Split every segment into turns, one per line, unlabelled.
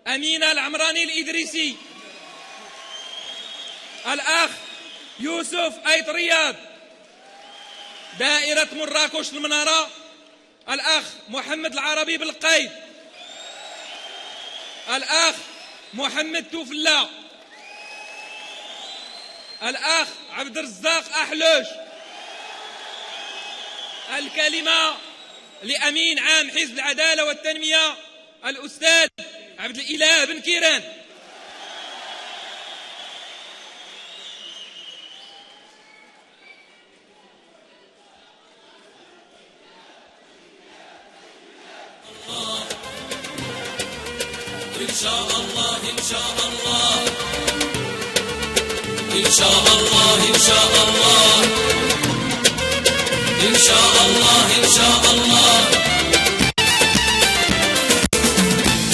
أمينة العمراني الإدريسي، الأخ يوسف أيت رياض، دائرة مراكش المنارة، الأخ محمد العربي بالقايد، الأخ محمد توفلا، الأخ عبد الرزاق أحلوش. الكلمة لأمين عام حزب العدالة والتنمية الأستاذ عبد الإله بن كيران.
إن شاء الله، إن شاء الله، إن شاء الله، إن شاء الله، إن شاء الله، إن شاء الله،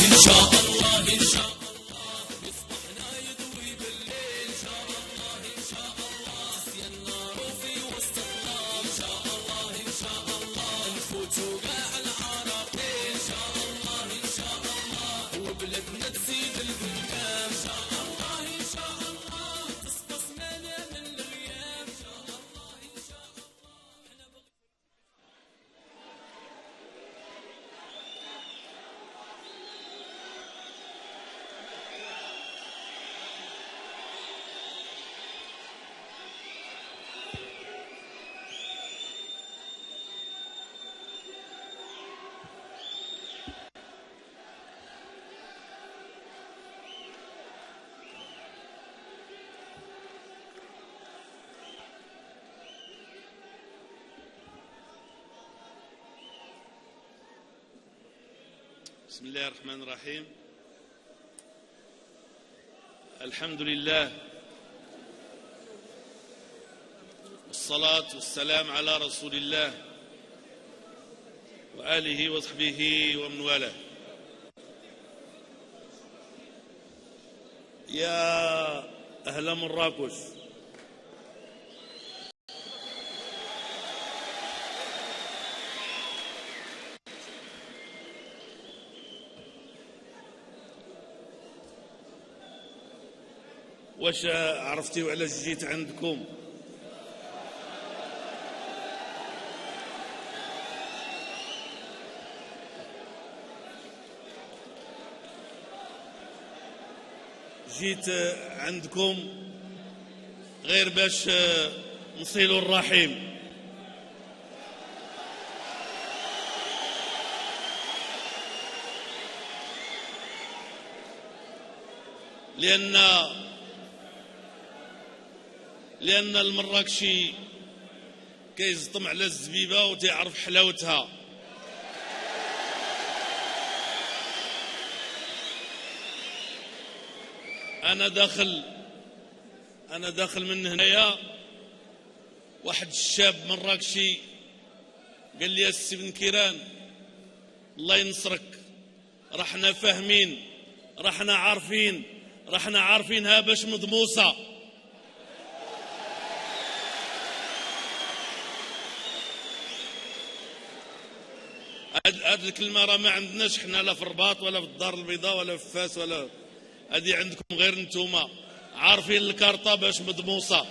إن شاء الله، إن شاء الله، مصباحنا يضوي بالليل. إن شاء الله، إن شاء الله، تسيا النار في وسط الله. إن شاء الله، إن شاء الله، نفوتوا كاع العراقيل. إن شاء الله، إن شاء الله، وبلادنا تزيد القدام. إن شاء الله، إن شاء الله، تصفى سمانة من الغياب. إن شاء الله، إن شاء الله.
بسم الله الرحمن الرحيم. الحمد لله والصلاة والسلام على رسول الله وآله وصحبه ومن والاه. يا أهل مراكش، واش عرفتي وعلاش جيت عندكم؟ جيت عندكم غير باش نصيلوا الرحم. لأن المراكشي كيزطم على الزبيبة وتيعرف حلاوتها. أنا داخل من هنايا، واحد الشاب مراكشي قال لي: السي بن كيران الله ينصرك، رحنا فاهمين، رحنا عارفين، رحنا عارفينها باش مضموسة. هاد الكلمة راه ما عندناش حنا، لا في الرباط ولا في الدار البيضاء ولا في فاس ولا هادي، عندكم غير نتوما عارفين الكارطة باش مضموسة.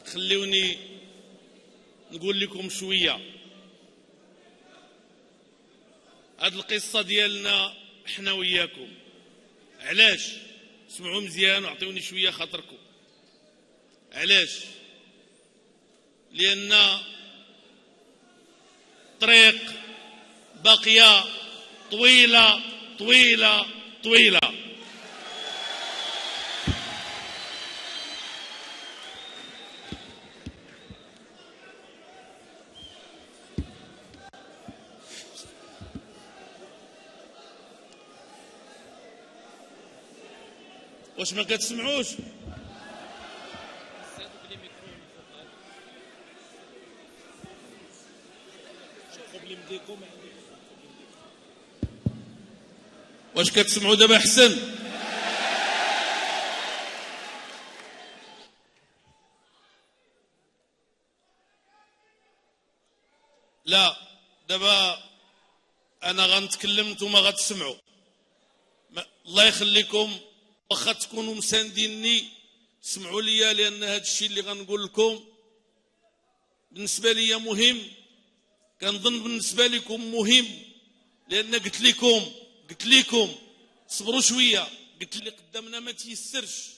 خليوني نقول لكم شوية هاد القصة ديالنا حنا وياكم. علاش؟ سمعوا مزيان وعطيوني شوية خاطركم. علاش؟ لأن الطريق باقية طويلة طويلة طويلة. واش ما كتسمعوش؟ واش كتسمعوا دابا احسن؟ لا، دابا انا غنتكلم نتوما غتسمعوا. الله يخليكم، واخا تكونوا مسانديني سمعوا لي، لان هذا الشيء اللي غنقول لكم بالنسبة لي مهم، كنظن بالنسبة لكم مهم، لان قلت لكم صبروا شوية، قلت اللي قدامنا ما تيسرش.